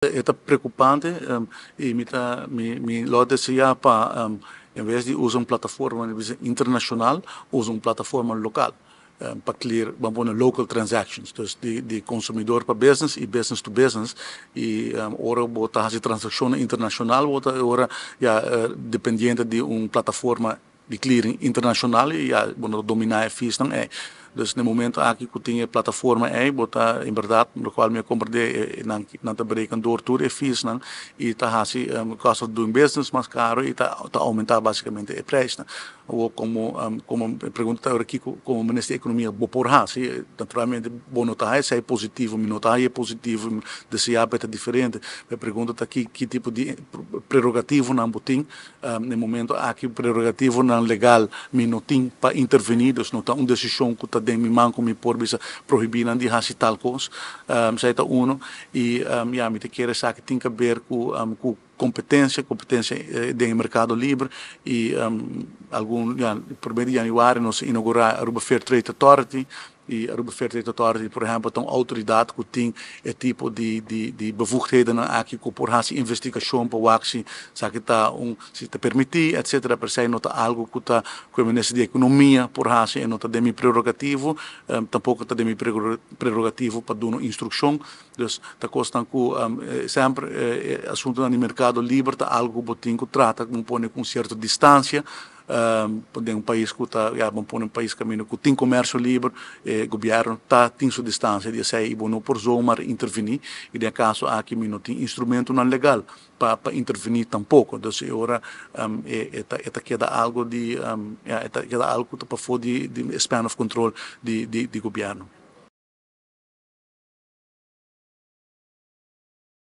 E ta preocupante y mi lo desea pa, en bes di usa un plataforma internacional, usa un plataforma local pa clear, ban pone, local transactions, dus di consumidor pa business y business to business. Y ora bo ta haci transaccion internacional, bo ta ora ya dependiente di un plataforma di clearing internacional y ya bo no domina e fees nan. Dus na momento aki cu tin e plataforma ey, bo ta en berdad, locual mi a comprende, nan ta bereken door tur e fees nan y ta haci cost of doing business mas caro y ta aumenta basicamente e prijs nan. O como pregunta aki, como minister di Economia bo por haci, naturalmente bo no ta esey positivo, mi no ta positivo, desea ta diferente. Mi pregunta ta ki tipo di prerogativo nan bo tin. Na momento aki prerogativo nan legal mi no tin pa interveni, dus no ta un decision cu ta den mi man cu mi por bisa prohibi nan di haci tal cos. Esey ta uno y ja, mi ta kere sa cu tin cu haber cu competencia den mercado liber y algun, ja, 1 di januari nos a inaugura Aruba Fair Trade Authority y Aruba Fair Trade Authority, por ehempel, ta un autoridad cu tin e tipo di bevoegdheden aki cu por haci investigacion pa wak si esaki ta un si ta permiti, etc. Pero esey no ta algo cu ta cu minister di Economia por haci y no ta den mi prerogativo, tampoco ta den mi prerogativo pa duna instruccion. Dus ta cos cu semper asunto di mercado liber ta algo cu tin cu trata, cu pone cu cierto distancia, den un pais cu ta, ja, ban pone, un pais caminda cu tin comercio liber, gobierno ta tin su distancia di esey y bo no por zomaar interveni y den caso aki mi no tin instrumento nan legal pa interveni tampoco. Dus ora e ta keda algo di, ja, e ta keda algo pa for di span of control di gobierno.